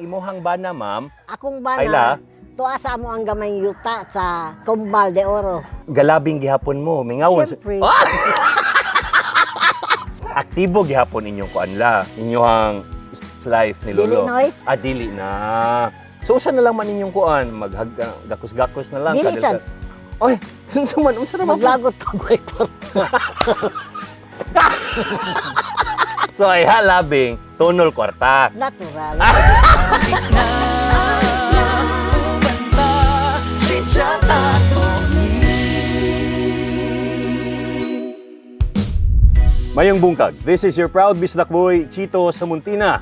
imuhang bana, ma'am, Akong Ayla? bana, tuwa sa amo ang gamay yuta sa Combal de Oro. Galabing gihapon mo, mingawon. Siyempre. Ah! Aktibo gihapon inyong kuan la, inyong life ni Dili Lolo. na, oy. Ah, dili na. So usa na lang man inyong kuan, maghag gakos-gakos na lang. Dili, kadal- sad. Oy, unsa man, unsa naman po? Maglagot ko ko kwarta. So ay halabing tunol kwarta. Natural. Mayong bungkag, this is your proud bisdak boy, Chito Samuntina.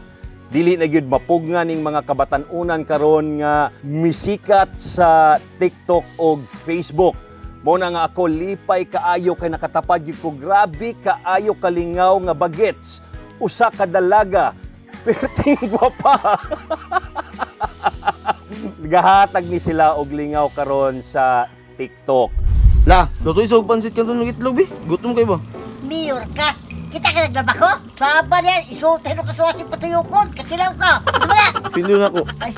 Dili na gyud mapugnan ning mga kabatan-unan karon nga misikat sa TikTok og Facebook. Mo na nga ako lipay kaayo kay nakatapad gyud ko, grabe kaayo kalingaw nga bagets. Usa ka dalaga, perting gwapa. Gahatag ni sila og lingaw karon sa TikTok. La, lutoy sa pansit ka doon ng itlog, bi. Gutom kayo ba? Mayor ka. Kita ka naglaba ko? Saba niyan, isuotin mo kasuwati patuyukon. Kasilaw ka. Ano ba? Pili na ako. Ay.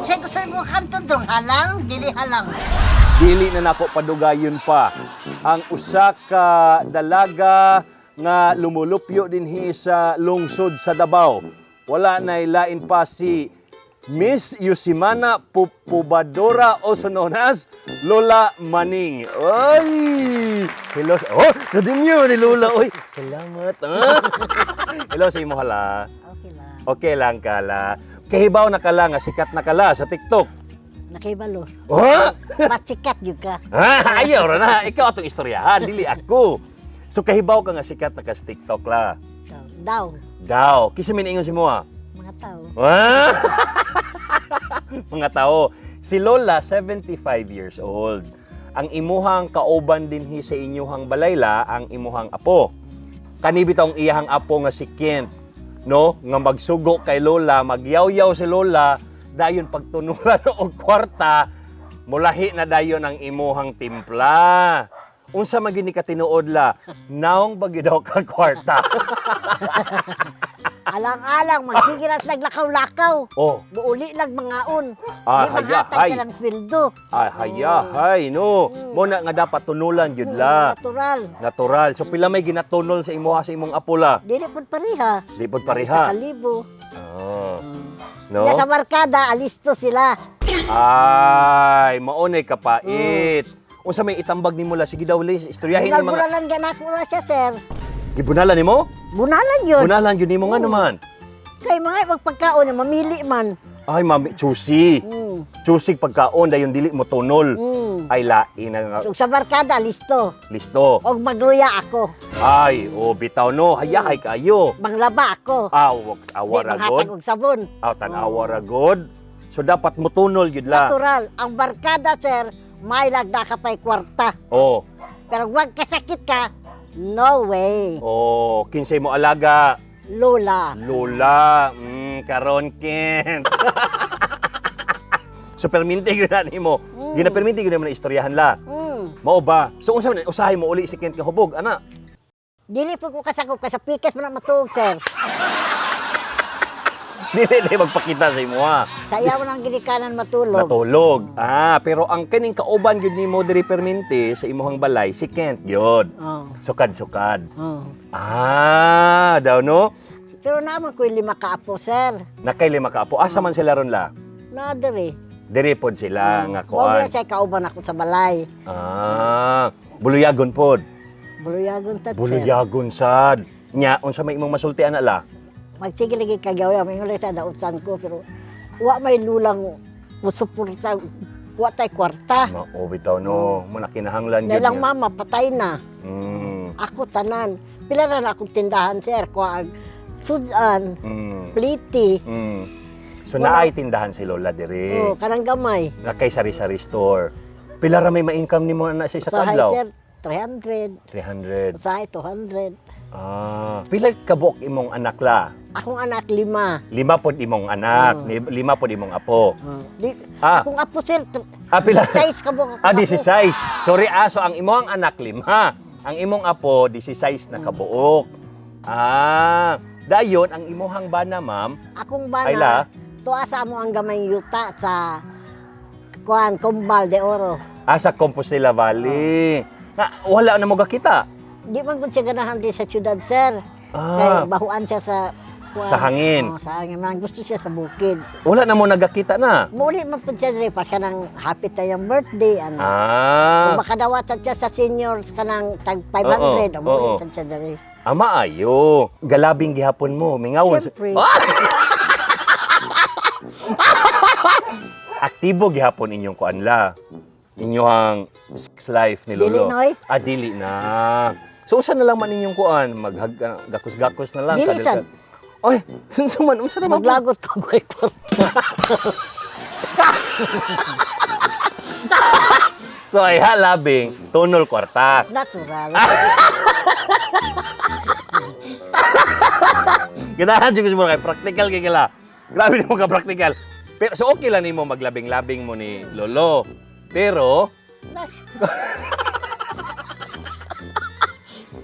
Sa gusto mo kanton dong, halang, dili halang. Dili na nako padugayon pa ang usa ka dalaga nga lumulupyo dinhi sa lungsod sa Davao. Wala na lain pa si Miss Yusimana Pupubadora, also known as Lola Maning. Oy! Hello. Oh, kadinyo ni Lola. Oy, salamat. Ah. Hello sa imo hala. Okay lang. Okay lang kala. Kahibaw na kala nga sikat na kala sa TikTok. Nakibalo. Oh! Masikat yun ka. Ah, ayaw ra na. Ikaw atong istoryahan, dili ako. So kahibaw ka nga sikat na ka sa TikTok la. Daw, Daw, kinsa may niingon si mo? mga tao. Ah? Mga tao. Si Lola, 75 years old. Ang imuhang kauban dinhi sa inyuhang balayla, ang imuhang apo. Kani bitong iyahang apo nga si Kent, no? Nga magsugo kay Lola, magyawyaw si Lola, dayon pagtunulan og kwarta, mulahi na dayon ang imuhang timpla. Unsa man gini ka tinuod la, naong ba gyud daw ka kwarta? Alang-alang, magsigiras lang lakaw-lakaw. Oh, Buuli lang mangaon. Ah, Di haya, mahatag hay. ka ng sweldo. Ay, haya, hay, no. Mo na nga dapat tunulan gyud la. Natural. Natural. So pila may ginatunol sa imuha sa imong apo la? Dili pud pareha. Di pod pareha. Sa kalibo. Ah. No? No? Sa barkada, alisto sila. Ay, maunay kapait. Unsa may itambag nimo la? Sige daw, Liz, istoryahin ni mga Bunalan ganak ko na siya, sir. Gibunalan nimo? Bunalan yun. Bunalan gyud nimo nga naman. Kay mga magpagkaon, mamili man. Ay, mami, choosy. Choosy pagkaon dayon dili mo tunol. Ay, lain na nga. So, sa barkada, listo. Listo. Og magluya ako. Ay, oh, bitaw no. Hayahay kayo. Manglaba ako. Aw, Di awa ra manghatag god. og sabon. Aw, tan-awa ra god. So dapat motunol gyud la. Natural. Ang barkada, sir, may lagda ka pa'y kwarta. Oh. Pero wag kasakit ka, no way. Oh, kinsay mo alaga? Lola. Lola, karon Kent. So perminti gyud na nimo. Ginaperminti gyud nimo na istoryahan la. Mao ba? So unsa man usahay mo uli si Kent nga hubog ana? Dili po ko kasakop ka sa pikas mo na matuog, sir. Dili na magpakita sa imo ha. Sayaw lang ginikanan matulog. Natulog. Ah, pero ang kining kauban gyud nimo diri perminti sa imuhang balay si Kent gyud. Oh. Sukad-sukad. Oh. Ah, daw no. Pero naman ko'y lima ka apo, sir. Nakay lima ka apo. Asa man sila ron la? Nadere. Diri pod sila nga Mo kuan. siya kauban ako sa balay. Ah, buluyagon pod. Buluyagon ta, sir. Buluyagon sad. Nya, unsa may imong masulti ana la? Magsige lagi kagawa, may ulit sa dautan ko, pero wa may lulang musuporta, wa tay kwarta. Mao bitaw no, mo na kinahanglan gyud. Nilang nga. mama, patay na. Ako tanan. Pila na na akong tindahan, sir. Kuha ang sudan, pliti, So naay tindahan si Lola diri. oh, kanang gamay. Na kay sari-sari store. Pila ra may ma-income nimo na sa isa Usahay, kadlaw? sir, 300. 300. Usahay, 200. Ah, pila kabuok imong anak la? Akong anak, lima. Lima pod imong anak, lima pod imong apo. Di, Ah. Akong apo, sir, Ah, pila? 16 ka buok akong Ah, apo. 16. Sorry ah, so ang imong anak lima. Ang imong apo 16 na kabuok. Ah, dayon ang imuhang bana, ma'am. Akong bana, Ayla? Tuwa sa amo ang gamay yuta sa kuan Combal de Oro. Ah, sa Compostela Valley. Na, wala na mo gakita. Di man gud siya ganahan din sa syudad, sir. Ah. Kay bahuan siya sa kuan. Sa hangin. Oo, sa hangin. Man, gusto siya sa bukid. Wala na mo nagakita na. Muli man pud siya diri pas kanang happy tayong birthday ano. Ah. Kung makadawatan siya sa seniors kanang tag 500, Oo, muli oo. sad siya diri. Ama ayo. Galabing gihapon mo. Mingawon. Siyempre. Ah! Aktibo gihapon inyong kuan la. Inyong sex life ni Dili Lolo. na, oy. Ah, dili na. So usa na lang man inyong kuan, maghag gakos-gakos na lang. Dili, kadal- sad. Oy, unsa man, unsa naman po? Maglagot ko ko kwarta. So ay halabing tunol kwarta. Natural. Ganahan jud ko siguro kay practical kay kila. Grabe nimo ka practical. Pero so okay lang nimo maglabing-labing mo ni Lolo. Pero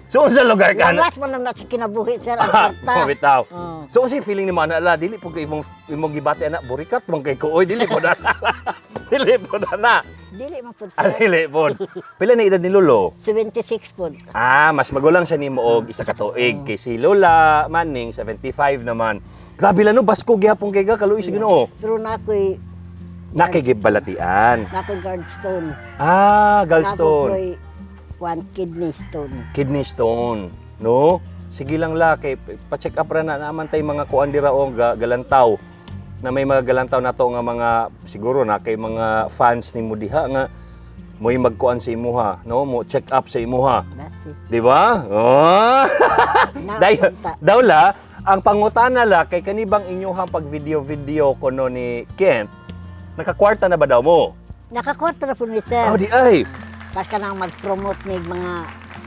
so unsa lugar ka na? Lawas man lang na sa kinabuhi, sir, ang Ah, kwarta. bitaw. Oo. So unsay feeling nimo ana la dili pud ko imong imong gibati ana burikat man kay ko oy dili po na. Dili po na na. Dili man pud, Ah, sir. dili pod. Pila na edad ni Lolo? 76 pud. Ah, mas magulang siya nimo og isa ka tuig kay si Lola Maning 75 naman. Grabe lang no, basko gihapon kay ga kaluoy sa Ginoo. Pero na ako'y Nakigibalatian. na ako'y gallstone. Ah, Na ako'y gallstone. one kidney stone. Kidney stone, no? Sige lang la kay pa-check up ra na naman tay mga kuan dira o galantaw na may mga galantaw nato nga mga siguro na kay mga fans nimo diha nga mo'y magkuan sa imuha, no? Mo check up sa imuha. That's it. Di ba? Oh. Na, Dayon, punta. dawla, ang pangutana la kay kanibang inyuhang pag video-video kuno ni Kent, nakakwarta na ba daw mo? Nakakwarta na po ni sir. Oh, di ay. Pas ka nang mag-promote ni mga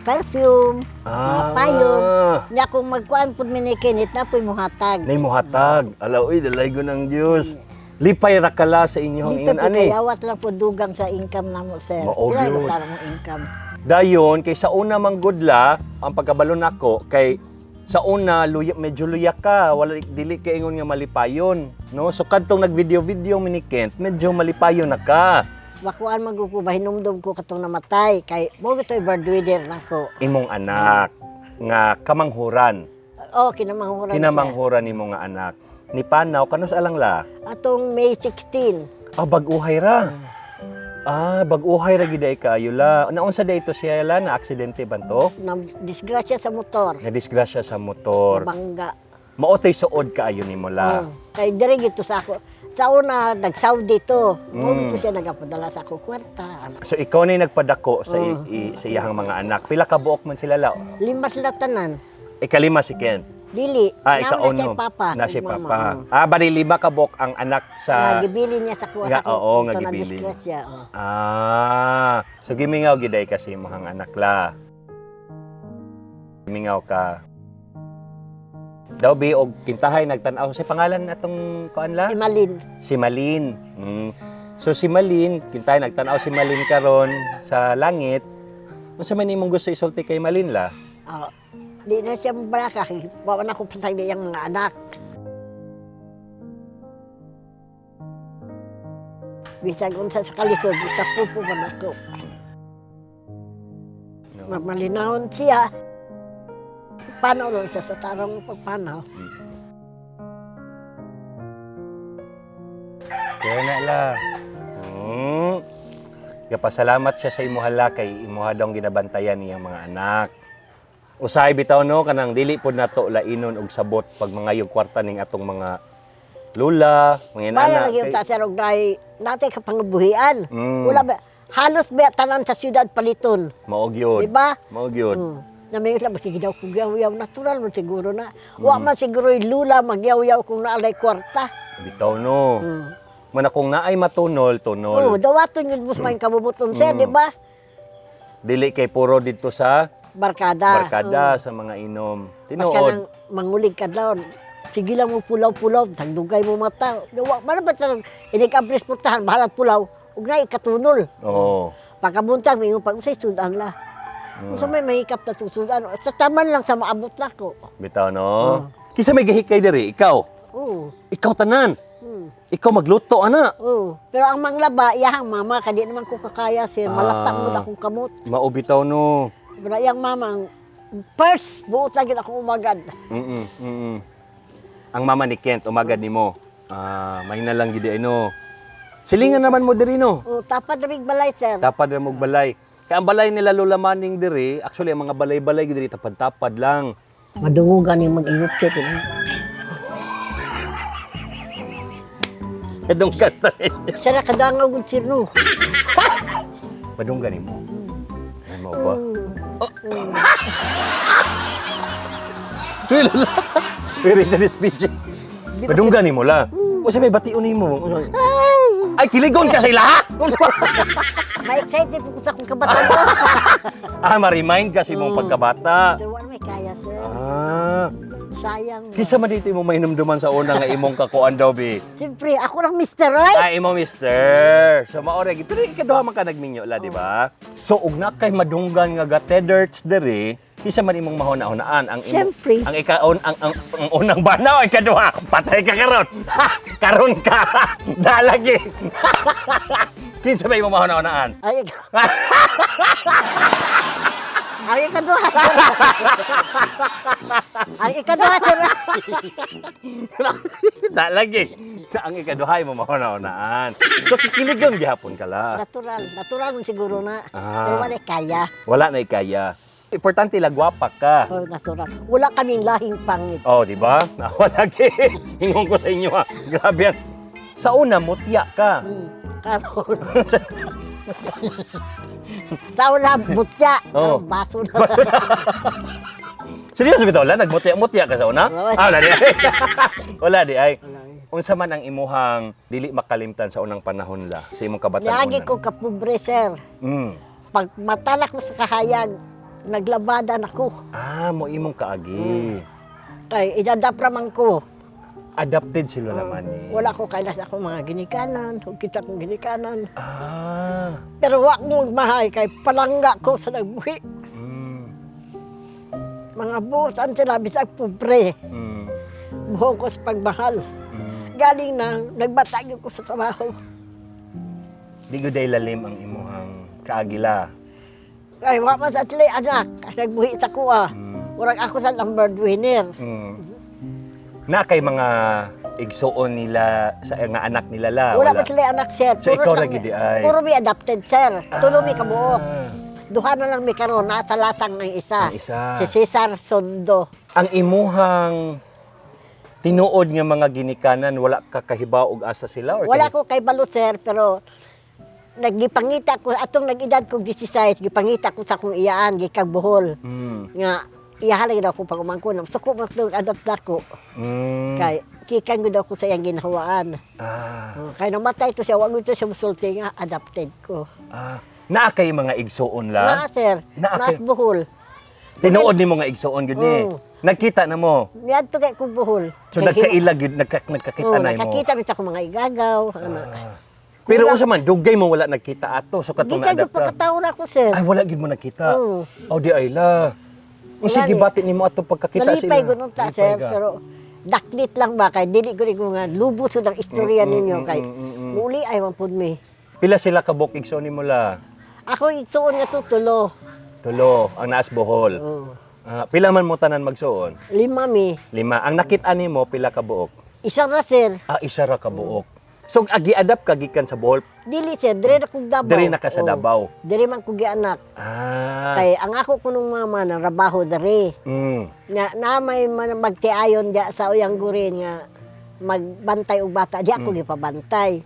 perfume, mga Ah. payong. Nya kung magkuan pud mi ni Kenneth na po'y muhatag. Nay muhatag. Ala, uy, dalay ko ng Diyos. Lipay ra kala sa inyong Dito ingon po ani. kayawat lang po dugang sa income namo, sir. Mao Pila gyud. ko tara mo income. Dayon kay sa una man gud la, ang pagkabalo nako kay sa una luya, medyo luya ka, wala dili kay ingon nga malipayon, no? So kadtong nag-video-video mi ni Kent, medyo malipayon na ka. Wakuan man gud ko bahinumdum ko katong namatay kay mo gito'y breadwinner nako. Imong anak nga kamanghuran, Oh, kinamanghuran siya. kinamanghuran nimo nga anak. Ni Panaw kanus alang la? Atong May 16. Ah, bag-uhay ra. Ah, bag-uhay ra gid ay kaayo la. Naunsa day ito siya la na aksidente ba to? Na disgrasya sa motor. Nga disgrasya sa motor. Nabangga. Maotay suod kaayo nimo la. Oh, kay diri gito sa ako. Sa una nag-Saudi to. Mo gito siya nagapadala sa ako kwarta. Ano. So ikaw na yung nagpadako sa sa iyahang mga anak. Pila ka buok man sila la? Lima sila tanan. Ikalima si Kent. Dili. Ah, Nauna ikauno. siya papa. Na si ug mama, papa. oh. Ah, bali lima ka buok ang anak sa Nga gibili niya sa kuha Nga, sa oo, nga ito na gibili. disgrasya. Oh. Ah, so gimingaw giday kasi imong anak la. Gimingaw ka. Daw bi og kintahay nagtan-aw sa pangalan atong kuan la? Imalin. Si Malin. So si Malin, kintahay nagtan-aw si Malin karon sa langit. Unsa man imong gusto isulti kay Malin la? Oh. Di na siya mabalaka. Wa na ko patay iyang mga anak. Bisag unsa sa kalisod, bisag pupo man ako. No. Malinahon siya. Panaw lang siya sa tarong pagpanaw. Kaya na la. Gapasalamat siya sa imuha la kay imuha daw ang ginabantayan niyang mga anak. Usahay bitaw no kanang dili pod nato lainon og sabot pag mangayog kwarta ning atong mga lula, mga Bala inana. lagi yung sir og dai natay ka pangabuhian. Wala ba halos ba tanan sa siyudad paliton. Mao gyud. Di ba? Mao gyud. Namingot lang, sige daw kung yaw-yaw, natural man siguro na. Wa man siguro yung lula magyaw-yaw kung naalay kwarta. Bitaw no. Muna kung naay matunol, tunol. Oo, dawaton yun bus may kabubuton sir, di ba? Dili kay puro didto sa Barkada. barkada sa mga inom. Mas ka Tinuod. nang mangulig ka daw. Sige lang mo pulaw-pulaw, tagdugay mo mata. Wa man ba sa inig-abris putahan, bahalag pulaw, ug na ikatunol. Oo. Pagkabuntag, may pag usay sudan la. Unsa may mahikap na sudan, sa taman lang sa maabot na ko. Bitaw no. Kinsa may gahikay diri? Ikaw. Oo. Ikaw tanan. Ikaw magluto ana. Oh, pero ang manglaba, iyahang mama, kadi naman ko kakaya, sir. Malatang mo na akong kamot. Mao bitaw no. Pero iyang mama, ang first, buot lagi akong umagad. Ang mama ni Kent umagad nimo. Ah, may na lang gid ay no. Silingan naman mo diri no. Oh, tapad na balay, sir. Tapad ra mo og balay. Kaya ang balay nila Lola Maning diri, actually ang mga balay-balay gid diri tapad-tapad lang. Madungugan yung mag-iyot, sir. Edong katay. Siya na kadangaw gud, sir, no. Madunggan nimo. Ay mo ba? Uy, Lola. Very nice speech. Madunggan nimo la. O sa may bation nimo. Ay, kiligon ka sa ilaha. Ma-excited po ko sa akong kabataan. Ah, ma-remind ka sa imong pagkabata. Pero wala may kaya, sir. Ah, Sayang. kisa man dito mo mainumduman sa una nga imong kakuan daw, bi. Siyempre, ako lang Mr. Right. Ay, imo mister. So maore gid. Pero ikaduha man ka nagminyo la, di ba? So ug na kay madunggan nga gatederts diri, kisa man imong mahuna-hunaan ang imo. Siyempre. Ang ikaon ang unang banaw ay kaduha. Patay ka karon. Karon ka. Dalagi. Kinsa ba imong mahuna-hunaan? Ay, ikaw. Ay, ikaduha. Ay, ikaduha, sir. Dalagi. Ang ikaduha imong mahuna-hunaan. So kikiligon gihapon ka la. Natural. Natural mo siguro na. Ah. Pero wala kaya. Wala na ikaya. Importante lagwapa ka. Oh, natural. Wala kaming lahing pangit. Oh, di ba? Wala gi. Ingon ko sa inyo ha. Grabe yan. Sa una, mutya ka. Karon. Sa una, butya. Oh. Karon, baso na. Baso na. Seryoso bitaw la? Nagmutya-mutya ka sa una? Oo. Ah, wala di ay. Wala di ay. Wala eh. Unsa man ang imuhang dili makalimtan sa unang panahon la, sa imong kabataan Niagi ko kapobre, sir. Pag matala ko sa kahayag, naglabadan ako. Ah, mo imong kaagi. Kay inadapra man ko. Adapted si Lola Mani. Wala ko kailas ako mga ginikanan, ug kita kong ginikanan. Ah. Pero wa ko magmahay kay palangga ko sa nagbuhi. Mga buotan sila bisag pobre. Buhong ko sa pagmahal. Galing na nagbatag ko sa trabaho. Di gyud day lalim ang imuhang kaagila. Kay wa man sa sila anak, nagbuhi sa kuha. Murag ako sa lang breadwinner. Na kay mga igsuon nila sa nga anak nila la. Wala pa sila anak, sir. So, ikaw lang- ra gid ay. Puro mi adopted, sir. Tulo mi kabuok. Ah, Duha na lang mi karon, nasa lasang ng isa. Ang isa. Si Cesar Sondo. Ang imuhang tinuod nga mga ginikanan wala ka kahibaw og asa sila or Wala ko kay balo, sir, pero nagipangita ko atong nag-edad kog 16, gipangita ko sa akong iyaan gikag Bohol. Nga iyahan lagi daw ko pag-umangkon. Suko man ko adapt nako. Kay kikan gud ako sa iyang ginhawaan. Ah, Oh, kay namatay to siya, wa gud to siya musulti nga adopted ko. ah. Naa kay mga igsuon la? Na, sir, Naa naas kay- Bohol. Tinuod nimo nga igsuon gyud ni. Oo. Nagkita na mo. Niadto kay kong Bohol. So Kay nagkaila gyud nagkakita Oh, na mo. nakakita mi sa akong mga igagaw. Ano. Ah. Pero unsa man dugay mo wala nagkita ato so katong Gikan ko na-adapt ka. pagkataon ako, sir. Ay wala gyud mo nagkita. Oo. Oh, di ay la. Unsa Wala ni. gibati nimo ato pagkakita sila? Nalipay ko nung ta, Nalipay sir, ka. pero daklit lang ba kay dili ko ko nga lubos ang istorya ninyo kay muli ay man pud mi. Pila sila ka buk igsuon nimo la? Ako igsuon nga to tulo. Tulo ang naas Bohol. Oh. Ah, pila man mo tanan magsuon? Lima mi. Lima. Ang nakit-an nimo pila ka buok? Isa ra, sir. Ah, isa ra ka buok. So agi-adapt ka gikan sa Bohol. Dili, sir, dire na kog Davao. Diri na ka sa Oh. Davao. Dire man kog gianak. Ah. Kay ang ako kunong mama nang trabaho diri. Nga na may man magtiayon diya sa uyang gurin nga magbantay og bata di ako gipabantay.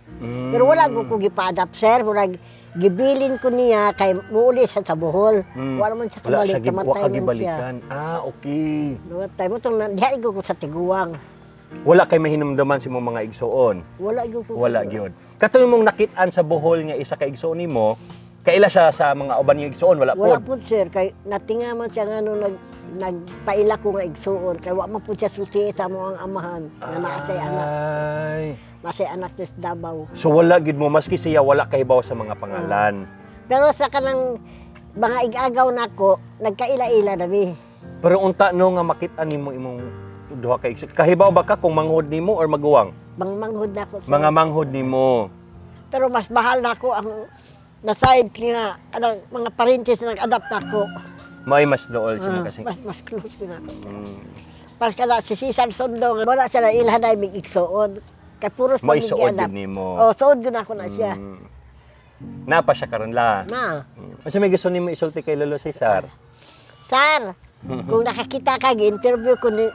Pero wala ko gipa-adapt, sir, murag gibilin ko niya kay muuli siya sa Bohol. Wala man siya Wala kabalik, siya wa namatay ka man siya. gibalikan. Ah, okay. Namatay mo tong diha ko sa tiguang. Wala kay mahinumduman sa imong mga igsuon. Wala gyud ko. Wala gyud. Katong imong nakit-an sa Bohol nga isa ka igsuon nimo, kaila siya sa mga uban niyong igsuon, wala Wala pod. po, sir, kay natinga man siya nga no, nagpaila ko nga igsuon kay wa man po siya sulti sa mo ang amahan nga naa say anak, Ay. naa anak sa Davao. So wala gyud mo maski siya wala kahibaw sa mga pangalan. Pero sa kanang mga igagaw nako, nagkaila-ila na mi. Pero unta no nga makit-an nimo imong duha ka igsuon. Kahibaw ba ka kung manghod nimo or maguwang? Mangmanghod na ako, sir. Mga manghod nimo. Pero mas mahal na ako ang na-side nga kanang mga parintes na nag-adapt na ako. May mas dool sa Ah, mga kasing. mas close ko na ako. Pas kana si Cesar Sondo, wala siya na ilhan na mig igsuon. Kay puros May pa mig suod giadapt. gid nimo. Oh, suod gyud ako na siya. Napa siya karon la. Na. Unsa may gusto nimo isulti kay Lolo Cesar? Sir, kung nakakita ka, gi-interview ko ni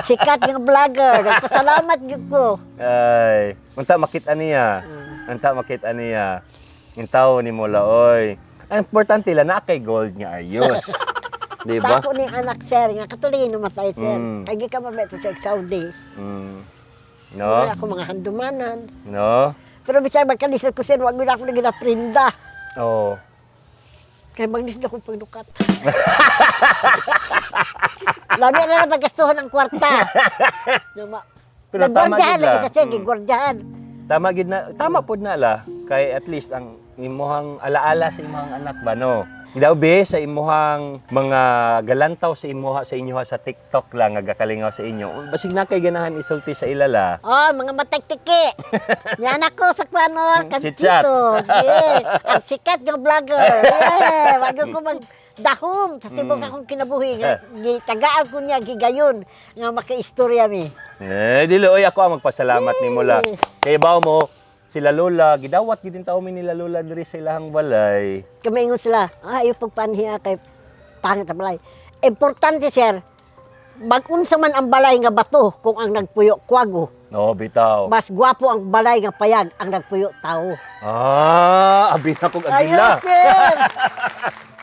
sikat nga vlogger. Nagpasalamat gyud ko. Ay, unta makita niya. Unta makita niya. Yung tao ni mo la, oy. Ang importante la na kay gold nga ayos. Di Sa ba? ako ning anak, sir, nga katuloy namatay, sir. Kay gikan man ba ito sa Saudi. No? Wala ako mga handumanan. No? Pero bisag magkalisod ko, sir, wag mo na ako na ginaprinda. Oh. Kay maglisod ako pagdukat. Lami na lang paggastuhan ng kwarta. Pero tama Naggwardiyahan gid lagi la. sa sir, gigwardiyahan. Tama gid na, tama pod na la kay at least ang imuhang alaala sa imuhang anak ba, no. Daw be sa imuhang mga galantaw sa imuha sa inyo sa TikTok lang nga gakalingaw sa inyo. Basig na kay ganahan isulti sa ilala. Oh, mga matagtiki. Yan ako sa kwano, Chit-chat. kantito. Yeah. Ang sikat ng vlogger. Yeah. Wag ko mag dahom sa tibok akong kinabuhi nga gitagaan ko niya gigayon nga makaistorya mi. Eh, dili oy, ako ang magpasalamat nimo la. Kay bawo mo sila lola, gidawat gid tawo mi nila lola diri sa ilahang balay. Kami ingon sila, ah, ayaw pagpanhiya kay pangit ang balay. Importante, sir, mag-unsa man ang balay nga bato kung ang nagpuyo kwago. No, bitaw. Mas gwapo ang balay nga payag ang nagpuyo tao. Ah, abi na kog agila. Ayaw, sir!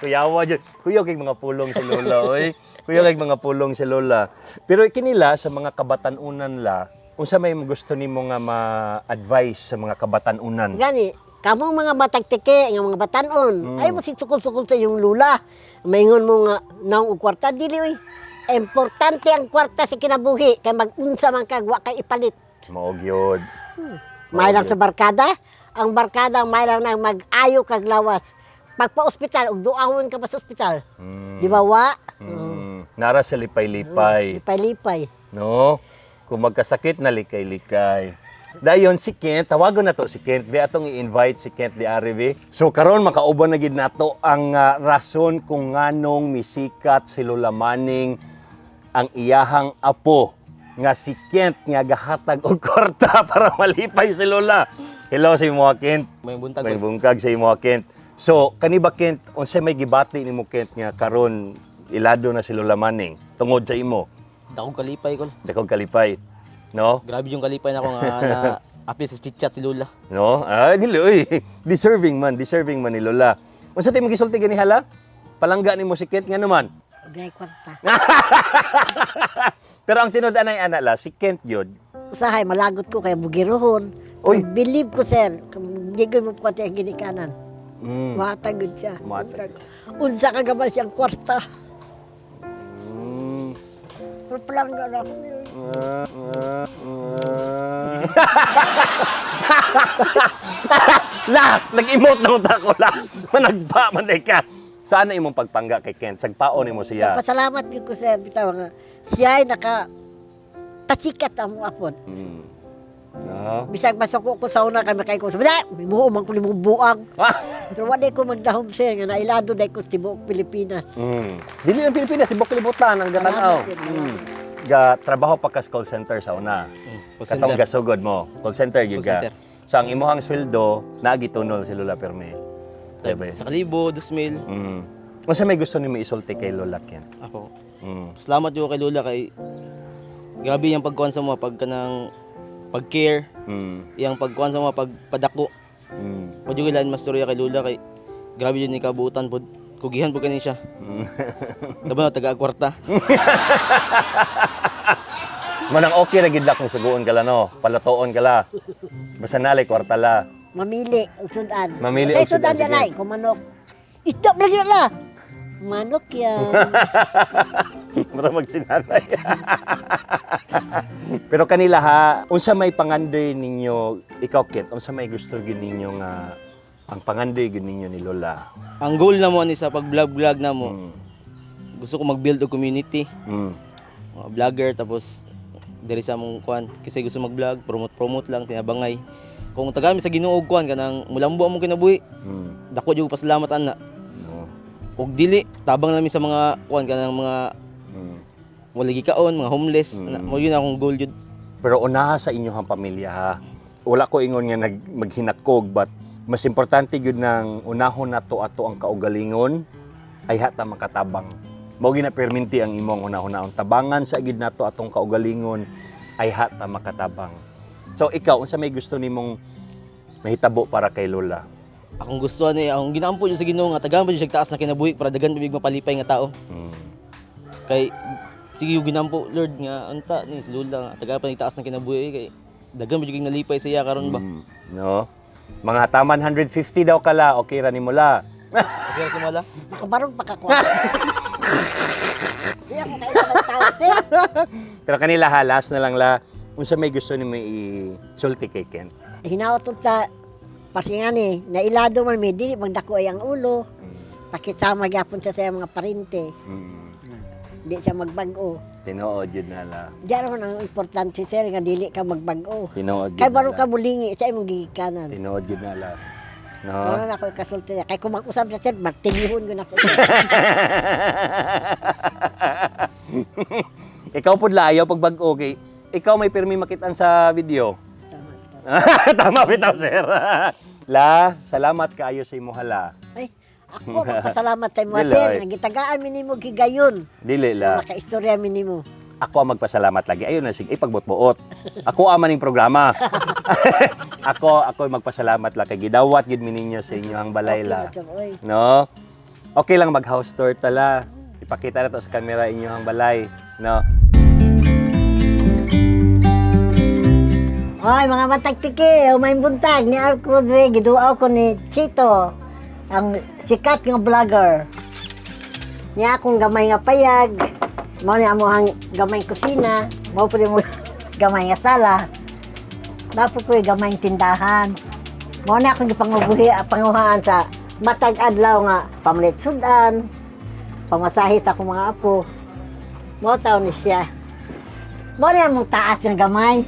Kuyawa dyan. Kuya kay mga pulong si Lola, oy. Kuya kay mga pulong si Lola. Pero kinila sa mga kabatanunan la, unsa may gusto nimo nga ma-advise sa mga kabatanunan? Gani, kamong mga batagtiki, nga mga batanon, ay mo si sukol-sukol sa iyong lula. Maingon mo nga naong og kwarta, dili oy. Importante ang kwarta sa kinabuhi kay mag-unsa man kag wa kay ipalit. Mao gyud. May lang sa barkada, ang barkada may lang nang mag-ayo kag lawas. Pagpa-ospital, ug duawon ka pa sa ospital. Di ba wa? Nara sa lipay-lipay. Lipay-lipay. No? Kung magkasakit na likay-likay. Dayon si Kent, tawagon na to si Kent. Di atong i-invite si Kent di RV. So karon makauban na gid nato ang rason kung nganong misikat si Lola Maning ang iyahang apo nga si Kent nga gahatag og kwarta para malipay si Lola. Hello sa imo Kent. May buntag. May bungkag sa imo Kent. So kani ba Kent, unsay may gibati nimo Kent nga karon ilado na si Lola Maning tungod sa imo? Dakong kalipay kol. Dakong kalipay. No? Grabe yung kalipay na ako nga na apil sa chit-chat si Lola. No? Ah, dili oy. Deserving man ni Lola. Unsa tay magisulti gani hala? Palangga nimo si Kent nga naman. Og naay kwarta. Pero ang tinud anay ana la si Kent gyud. Usahay malagot ko kay bugirohon. Uy. Believe ko, sir, kung di ko mo ang ginikanan. Matag gud siya. Matag. Unsa ka gamal siyang kwarta. Pero palangga na ako yun. La, nag-emote na unta ko la. Managpa man day ka. Sana imong pagpangga kay Kent? Sagpaon nimo siya. Pasalamat gyud ko, sir, bitaw nga siya ay naka pasikat ang mga apon. No? Bisag masuko ko sa una kay makay ko. Sabi, "Muo man ko nimo buang." Pero wala ko magdahom, sir, nga nailado dai ko sa tibuok Pilipinas. Dili lang Pilipinas, tibok kalibutan ang gatanaw. Salamat, sir. Salamat. Ga trabaho pa ka sa call center sa una. Call Katong center. gasugod mo, call center gyud Call ka. center. So ang imuhang sweldo nagitunol si Lola Perme. Diba? Sa kalibo, 2,000. Unsa may gusto nimo isulti kay Lola Ken? Ako. Mm. Salamat yo kay Lola kay grabe yung pagkuan sa mga pag kanang pag-care, iyang pagkuan sa mga pagpadako. Pud yung lain mastorya kay Lola kay grabe yun ni kabutan pud. Kugihan pud kani siya. Laban na taga kwarta. Manang okay ra gid la kung suguon ka la no, palatoon ka la. Basta nalay kwarta la. Mamili og sudan. Mamili Sa og sudan, sudan sige. yan ay, kung manok. Stop lagi na la. Manok yan. Mura magsinanay. Pero kanila ha, unsa may pangandoy ninyo ikaw Kit, unsa may gusto gid ninyo nga ang pangandoy gid ninyo ni Lola? Ang goal na mo ni sa pag-vlog-vlog na mo. Gusto ko mag-build og community, mga vlogger tapos Diri sa among kuan kasi gusto mag-vlog, promote promote lang tinabangay. Kung tagami sa Ginoo og kuan kanang mulambo among kinabuhi, dako jud pasalamat ana. No. Og dili tabang nami sa mga kuan kanang mga wala gikaon, mga homeless. Ana, mao yun akong goal jud. Pero unaha sa inyong pamilya ha. Wala ko ingon nga maghinakog, but mas importante gyud nang unahon nato ato ang kaugalingon ay hata makatabang. Mao gina perminti ang imong unahon tabangan sa gid nato atong kaugalingon ay hata makatabang. So ikaw, unsa may gusto nimong mahitabo para kay Lola? Akong gusto ani, akong ginaampo jud sa Ginoo nga tagaan pa jud siya taas na kinabuhi para daghan pa mapalipay nga tao. Kay sige yung ginampo Lord nga unta ni si Lola nga tagaan pa ni taas na kinabuhi kay daghan pa jud nalipay sa iya karon ba. No? Mga taman 150 daw kala, okay ra nimo la. Okay ra sa wala. Makabarog pa ka ko. Di ako kaila ng tao, sir. Pero kanila halas na lang la, unsa may gusto nimo i-sulti kay Kent? Hinaot sa pasingan eh, nailado man mi, dili magdako ay ang ulo. Pakisama gyapon siya sa iyang mga parente. Di siya magbag-o. Tinuod yun na la. Di naman ang importante, sir, nga dili ka magbag-o. Tinuod Kay yun baro na ka la. mulingi sa imong gigikanan. Tinuod yun na la. No? Wala na ako ikasulti niya. Kay kung mag-usap siya, sir, martilyuhon ko na ako. Ikaw pud la, ayaw pagbag-o kay ikaw may pirmi makitaan sa video. Tama, tama. Tama bitaw, sir. La, salamat kaayo sa imo hala. Ay, ako, magpasalamat sa imo, Dili, sir. ay. Nga gitagaan mi nimo gigayon. Dili la. Makaistorya mi nimo. Ako ang magpasalamat lagi. Ayun na sige, ipagbotboot. Ako ang maning programa. Ako magpasalamat la kay gidawat gid mi ninyo sa inyong balay Okay la. na, sir, oy. No? Okay lang mag house tour tala. Ipakita na to sa camera inyong balay, no? Oy, mga matagtiki, umay buntag ni Arco dre, giduaw ko ni Chito, ang sikat nga vlogger. Niya akong gamay nga payag, mao ni amo ang gamay kusina, mao pud mo gamay nga sala. Dapo ko gamay tindahan. Mao na akong gipangubuhi panguhaan sa matag adlaw nga pamalit sudan, pamasahe sa akong mga apo. Mao taon ni siya. Mao ni among taas nga gamay.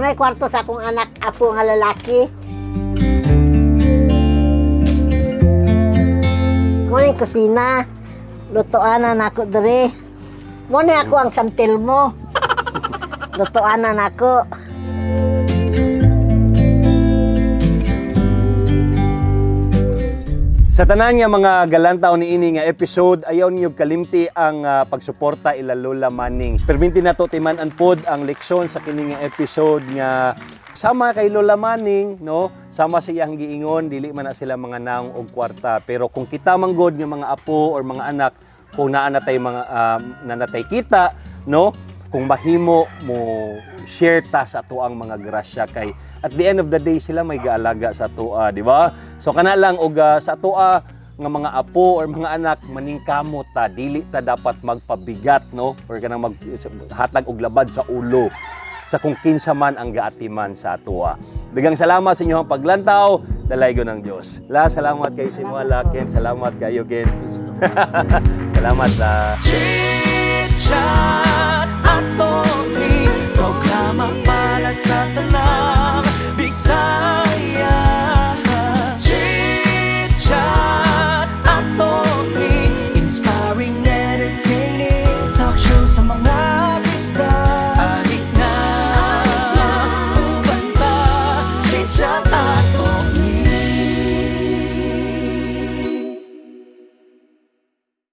Unay kwarto sa akong anak, apo nga lalaki. Muna yung kusina. Lutuan na nako dere. Muna ako ang santil mo. Lutuan na nako. Sa tanan nga mga galantaw ni ini nga episode, ayaw ninyo kalimti ang pagsuporta ila Lola Manning. Perminti na to timan-an pod ang leksyon sa kini nga episode nga sama kay Lola Manning, no? Sama sa iyang giingon, dili man na sila mga naong og kwarta, pero kung kita manggod nga mga apo or mga anak, kung naa natay mga nanatay kita, no? Kung mahimo mo share ta sa atuang mga grasya kay at the end of the day sila may gaalaga sa atoa, di ba? So kana lang og sa atoa nga mga apo or mga anak, maningkamot ta, dili ta dapat magpabigat, no, or kanang maghatag og labad sa ulo sa kung kinsa man ang gaatiman sa atoa. Daghang salamat sa inyong paglantaw. Dalaygon ng Dios. La, salamat kay Simuala Ken, salamat kayo Ken. Salamat la. Chit-chat Attorney Programa para sa tanang Bisaya. Chit-chat Attorney. Inspiring, entertaining talk show sa mga bista. Anik na, uban pa. Chit-chat.